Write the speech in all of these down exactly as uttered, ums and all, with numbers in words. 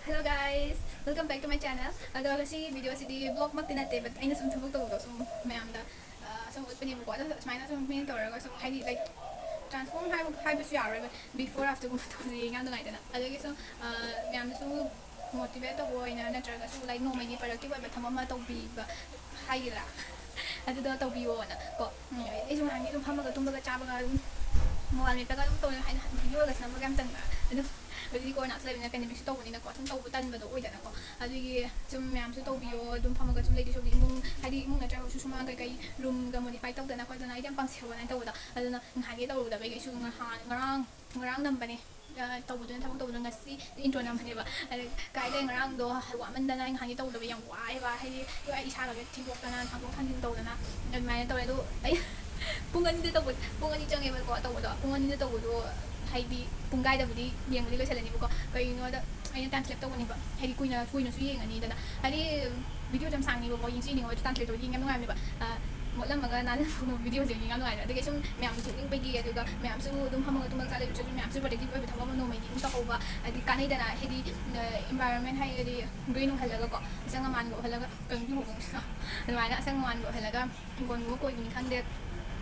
Hello guys, welcome back to my channel. ꯑꯗꯣ ꯉꯁꯤ ꯚꯤꯗꯤꯑꯣꯁꯤꯗꯤ ꯕ꯭ꯂꯣꯒꯃꯛꯇꯤ ꯅꯠꯇꯦ, but ꯑꯩꯅ ꯁꯨꯝ ꯊꯕꯛ ꯇꯧꯕꯗꯣ ꯁꯨꯝ ꯃꯌꯥꯝꯗ ꯑ, ꯁꯨꯝ ꯎꯠꯄꯅꯦꯕꯀꯣ꯫ ꯑꯗꯣ ꯁꯨꯃꯥꯏꯅ ꯁꯨꯝ ꯃꯤꯅ ꯇꯧꯔꯒ ꯁꯨꯝ ꯍꯥꯏꯗꯤ ꯂꯥꯏꯛ ꯇ꯭ꯔꯥꯟꯁꯐꯣꯔꯝ ꯍꯥꯏꯕ ꯍꯥꯏꯕꯁꯨ ꯌꯥꯔꯣꯏꯕ, ꯕꯤꯐꯣꯔ ꯑꯥꯐꯇꯔꯒꯨꯝꯕ ꯇꯧꯕꯁꯦ ꯌꯦꯡ ꯌꯥꯝ ꯅꯨꯡꯉꯥꯏꯗꯅ꯫ ꯑꯗꯒꯤ ꯁꯨꯝ ꯑ, ꯃꯌꯥꯝꯗꯁꯨ ꯃꯣꯇꯤꯚꯦꯠ ꯇꯧꯕ ꯑꯣꯏꯅ ꯅꯠꯇ꯭ꯔꯒꯁꯨ ꯂꯥꯏꯛ ꯅꯣꯡꯃꯒꯤ ꯄ꯭ꯔꯗꯛꯇꯤꯞ ꯑꯣꯏꯕ ꯊꯕꯛ ꯑꯃ ꯇꯧꯕꯤꯕ ꯍꯥꯏꯒꯗ꯭ꯔꯥ, ꯑꯗꯨꯗꯣ ꯇꯧꯕꯤꯌꯣꯅ ꯀꯣ꯫ ꯎꯝ, ꯑꯩꯁꯨ ꯉꯍꯥꯟꯒꯤ ꯑꯗꯨꯝ ꯐꯝꯃꯒ ꯇꯨꯝꯕꯒ ꯆꯥꯕꯒ ꯑꯗꯨꯝ ꯃꯣꯕꯥꯏꯜ ꯃꯦꯠꯄꯒ ꯑꯗꯨꯝ ꯇꯧꯔꯦ ꯍꯥꯏꯅ ꯚꯤꯗꯤꯑꯣꯒ ꯁꯦꯝꯕꯒ ꯌꯥꯝ ꯇꯟꯕ꯫ ꯑꯗꯨꯝ ꯍꯧꯖꯤꯛꯇꯤ ꯀꯣꯔꯣꯅꯥꯁꯨ ꯂꯩꯕꯅꯤꯅ ꯄꯦꯟꯗꯦꯃꯤꯛꯁꯨ ꯇꯧꯕꯅꯤꯅꯀꯣ, ꯁꯨꯝ ꯇꯧꯕ ꯇꯟꯕꯗꯣ ꯑꯣꯏꯗꯅꯀꯣ꯫ ꯑꯗꯨꯒꯤ ꯁꯨꯝ ꯃꯌꯥꯝꯁꯨ ꯇꯧꯕꯤꯌꯣ, ꯑꯗꯨꯝ ꯐꯝꯃꯒ ꯁꯨꯝ ꯂꯩꯗꯣꯏ ꯁꯔꯨꯛꯇꯤ ꯏꯃꯨꯡ ꯍꯥꯏꯗꯤ ꯏꯃꯨꯡ ꯅꯠꯇ꯭ꯔꯒꯁꯨ ꯁꯨꯃꯥꯡ ꯀꯩꯀꯩ ꯔꯨꯝꯒ ꯃꯣꯗꯤꯐꯥꯏ ꯇꯧꯗꯅ ꯈꯣꯠꯇꯅ ꯑꯩꯗꯤ ꯌꯥꯝ ꯄꯥꯝꯖꯩ ꯍꯥꯏꯅ ꯇꯧꯕꯗꯣ꯫ ꯑꯗꯨꯅ ꯉꯍꯥꯟꯒꯤ ꯇꯧꯔꯨꯗꯕꯩ ꯑꯩꯁꯨ ꯉꯍꯥꯟ ꯉꯔꯥꯡ ꯉꯔꯥꯡ ꯅꯝꯕꯅꯦ꯫ ꯑ, ꯇꯧꯕꯗꯨꯅ ꯊꯕꯛ ꯇꯧꯕꯗꯣ ꯉꯁꯤ ꯏꯟꯇ꯭ꯔꯣ ꯅꯝꯕꯅꯦꯕ꯫ ꯑꯗ ꯀꯥꯏꯗꯩ ꯉꯔꯥꯡꯗꯣ ꯋꯥꯃꯟꯗꯅ ꯑꯩ ꯉꯍꯥꯟꯒꯤ ꯇꯧꯗꯕ ꯌꯥꯝ ꯋꯥꯏꯑꯦꯕ꯫ ꯍꯥꯏꯗꯤ ꯑꯩ ꯏꯁꯥꯒ ꯂꯣꯏ ꯊꯤꯟꯗꯣꯛꯇꯅ ꯊꯥꯡꯗꯣꯛ ꯊꯥꯡꯖꯤꯟ ꯇꯧꯗꯅ ꯑꯗꯨꯃꯥꯏꯅ ꯇꯧꯔꯦ꯫ ꯑꯗꯣ ꯑꯩ ꯄꯨꯡ ꯑꯅꯤꯗ ꯇꯧꯕ ꯄꯨꯡ ꯑꯅꯤ ꯆꯪꯉꯦꯕꯀꯣ ꯇꯧꯕꯗꯣ꯫ ꯄꯨꯡ ꯑꯅꯤꯗ ꯇꯧꯕꯗꯣ ꯍꯥꯏꯗꯤ ꯄꯨꯡ ꯀꯥꯏꯗꯕꯨꯗꯤ ꯌꯦꯡꯕꯗꯤ ꯂꯣꯏꯁꯤꯜꯂꯅꯤꯕꯀꯣ꯫ ꯀꯩꯒꯤꯅꯣꯗ ꯑꯩꯅ ꯇꯥꯏꯝ ꯁ꯭ꯂꯦꯞ ꯇꯧꯕꯅꯦꯕ꯫ ꯍꯥꯏꯗꯤ ꯀꯨꯏꯅ ꯀꯨꯏꯅꯁꯨ ꯌꯦꯡꯉꯅꯤꯗꯅ꯫ ꯍꯥꯏꯗꯤ ꯚꯤꯗꯤꯑꯣꯁꯦ ꯌꯥꯝ ꯁꯥꯡꯉꯦꯕꯀꯣ, ꯌꯦꯡꯁꯤ ꯌꯦꯡꯅꯤꯡꯉꯣꯏ꯫ ꯇꯥꯟꯊꯣꯛ ꯇꯧꯕꯗꯤ ꯌꯦꯡ ꯌꯥꯝ ꯅꯨꯡꯉꯥꯏꯕꯅꯦꯕ꯫ ꯑ, ꯃꯣꯠꯂꯝꯃꯒ ꯅꯥꯜꯂꯝꯕ ꯚꯤꯗꯤꯑꯣꯁꯦ ꯌꯦꯡ ꯌꯥꯝ ꯅꯨꯡꯉꯥꯏꯕꯅꯦ꯫ ꯑꯗꯒꯤ ꯁꯨꯝ ꯃꯌꯥꯝꯁꯨ ꯅꯣꯛꯅꯤꯡꯕꯒꯤ, ꯑꯗꯨꯒ ꯃꯌꯥꯝꯁꯨ ꯑꯗꯨꯝ ꯐꯝꯃꯒ ꯇꯨꯝꯃꯒ ꯆꯥ ꯂꯩꯕꯁꯨ ꯃꯌꯥꯝꯁꯨ ꯄ꯭ꯔꯗꯛꯇꯤꯞ ꯑꯣꯏꯕ ꯊꯕꯛ ꯑꯃ ꯅꯣꯡꯃꯒꯤ ꯑꯗꯨꯝ ꯇꯧꯍꯧꯕ꯫ ꯍꯥꯏꯗꯤ ꯀꯥꯟꯅꯩꯗꯅ꯫ ꯍꯥꯏꯗꯤ, ꯑ, ꯏꯟꯚꯥꯏꯔꯣꯟꯃꯦꯟ ꯍꯥꯏꯔꯗꯤ ꯒ꯭ꯔꯤꯟ ꯑꯣꯏꯍꯜꯂꯒꯀꯣ, ꯑꯁꯪ ꯑꯃꯥꯟꯒ ꯑꯣꯏꯍꯜꯂꯒ ꯀꯩꯅꯣ ꯇꯧꯍꯧꯕ꯫ ꯑꯗꯨꯃꯥꯏꯅ ꯑꯁꯪ ꯑꯃꯥꯟꯒ ꯑꯣꯏꯍꯜꯂꯒ ꯍꯤꯡꯒꯣꯜꯒꯨꯝꯕ ꯀꯣꯏꯕꯅꯤ ꯈꯪꯗꯦ,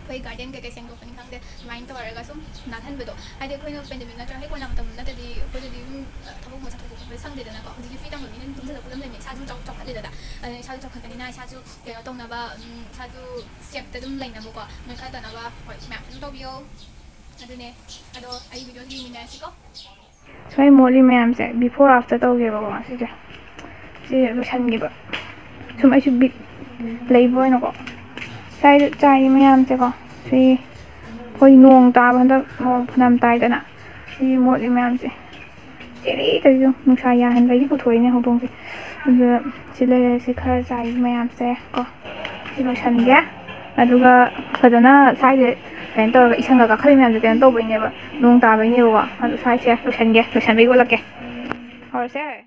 ꯑꯩꯈꯣꯏ ꯒꯥꯔꯗꯦꯟ ꯀꯩꯀꯩ ꯁꯦꯡꯗꯣꯛꯄꯅꯤ ꯈꯪꯗꯦ, ꯑꯗꯨꯃꯥꯏꯅ ꯇꯧꯔꯒ ꯁꯨꯝ ꯅꯥꯜꯍꯟꯕꯗꯣ꯫ ꯍꯥꯏꯗꯤ ꯑꯩꯈꯣꯏꯅ ꯄꯦꯟꯗꯦꯃꯤꯛ ꯅꯠꯇ꯭ꯔꯒ ꯍꯦꯛ ꯀꯣꯔꯣꯅꯥ ꯃꯇꯝ ꯅꯠꯇ꯭ꯔꯗꯤ ꯑꯩꯈꯣꯏꯗꯗꯤ ꯑꯗꯨꯝ, ꯑ, ꯊꯕꯛ ꯑꯃ ꯆꯠꯊꯣꯛ ꯈꯣꯠꯄ ꯁꯪꯗꯦꯗꯅꯀꯣ꯫ ꯍꯧꯖꯤꯛꯇꯤ ꯐ꯭ꯔꯤ ꯇꯥꯏꯝ ꯑꯣꯏꯕꯅꯤꯅ ꯑꯗꯨꯝ ꯇꯨꯝꯁꯤꯜꯂ ꯈꯣꯠꯂꯝ ꯂꯩꯕꯅꯤꯅ ꯏꯁꯥꯁꯨ ꯆꯥꯎ-, ꯆꯥꯎꯈꯠꯂꯦꯗꯅ꯫ ꯑꯗꯨꯅ ꯏꯁꯥꯁꯨ ꯆꯥꯎꯈꯠꯄꯅꯤꯅ ꯏꯁꯥꯁꯨ ꯀꯩꯅꯣ ꯇꯧꯅꯕ, ꯎꯝ, ꯏꯁꯥꯁꯨ ꯁꯦꯞꯇ ꯑꯗꯨꯝ ꯂꯩꯅꯕꯀꯣ, ꯅꯣꯏꯈꯠꯇꯅꯕ, ꯍꯣꯏ, ꯃꯌꯥꯝꯁꯨ ꯑꯗꯨꯝ ꯇꯧꯕꯤꯌꯣ꯫ ꯑꯗꯨꯅꯦ, ꯑꯗꯣ ꯑꯩ ꯚꯤꯗꯤꯑꯣꯗ ꯌꯦꯡꯃꯤꯟꯅꯔꯁꯤꯀꯣ꯫ ꯁ꯭ꯋꯥꯏ ꯃꯣꯠꯂꯤ ꯃꯌꯥꯝꯁꯦ ꯕꯤꯐꯣꯔ ꯑꯥꯐꯇꯔ ꯇꯧꯒꯦꯕꯀꯣ ꯉꯁꯤꯁꯦ꯫ ꯁꯤ ꯂꯣꯏꯁꯟꯈꯤꯕ꯫ ꯁꯨꯝ ꯑꯩꯁꯨ ꯕꯤꯠ ꯂꯩꯕ ꯑꯣꯏꯅꯀꯣ꯫ ꯁ꯭ꯋꯥꯏꯗ ꯆꯥꯏꯔꯤ ꯃꯌꯥꯝꯁꯦꯀꯣ꯫ ꯁꯤ ꯑꯩꯈꯣꯏ ꯅꯣꯡ ꯇꯥꯕ ꯍꯟꯗꯛ ꯅꯣꯡ ꯐꯅꯌꯥꯝ ꯇꯥꯏꯗꯅ꯫ ꯁꯤ ꯃꯣꯠꯂꯤ ꯃꯌꯥꯝꯁꯦ꯫ ꯆꯦꯔꯤ ꯇꯧꯔꯤꯁꯦ ꯅꯨꯡꯁꯥ ꯌꯥꯏꯍꯟꯕꯒꯤ ꯄꯨꯊꯣꯛꯏꯅꯦ ꯍꯧꯗꯣꯡꯁꯦ꯫ ꯑꯗꯨ ꯁꯤ ꯂꯩꯔꯦ, ꯁꯤ ꯈꯔ ꯆꯥꯏꯔꯤ ꯃꯌꯥꯝꯁꯦ ꯀꯣ꯫ ꯁꯤ ꯂꯣꯏꯁꯟꯒꯦ꯫ ꯑꯗꯨꯒ ꯐꯖꯅ ꯁ꯭ꯋꯥꯏꯁꯦ ꯀꯩꯅꯣ ꯇꯧꯔꯒ ꯏꯁꯪꯒ ꯀꯥꯈꯠꯂꯤ ꯃꯌꯥꯝꯁꯦ ꯀꯩꯅꯣ ꯇꯧꯕꯩꯅꯦꯕ, ꯅꯣꯡ ꯇꯥꯕꯩꯅꯦꯕꯀꯣ꯫ ꯑꯗꯨ ꯁ꯭ꯋꯥꯏꯁꯦ ꯂꯣꯏꯁꯟꯒꯦ, ꯂꯣꯏꯁꯟꯕꯩ ꯑꯣꯜꯂꯛꯀꯦ꯫ ꯍꯧꯔꯁꯦ꯫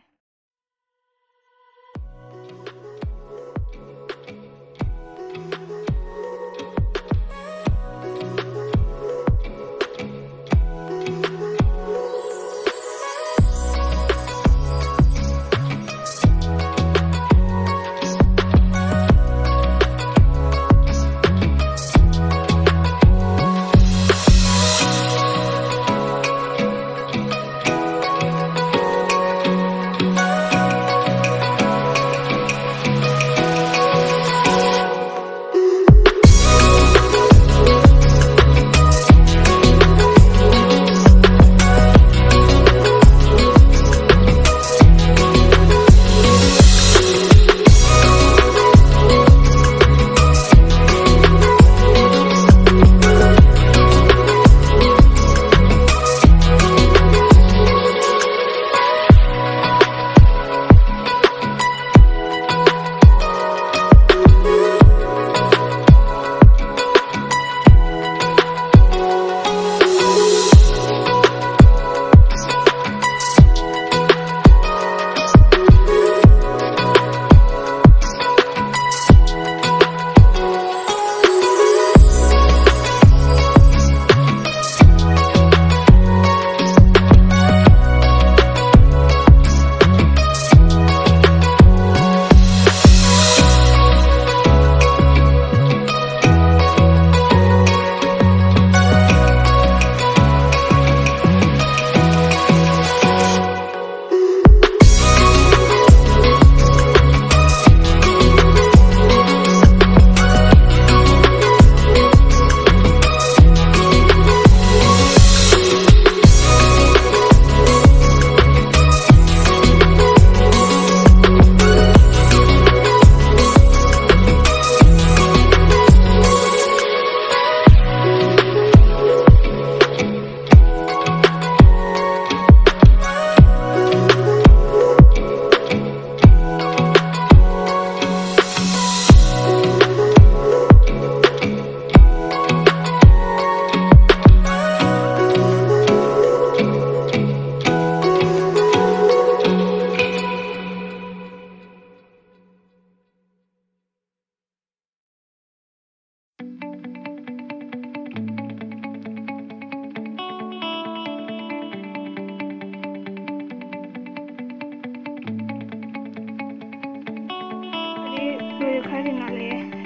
ꯈꯔꯗꯤ ꯉꯥꯜꯂꯛꯑꯦ꯫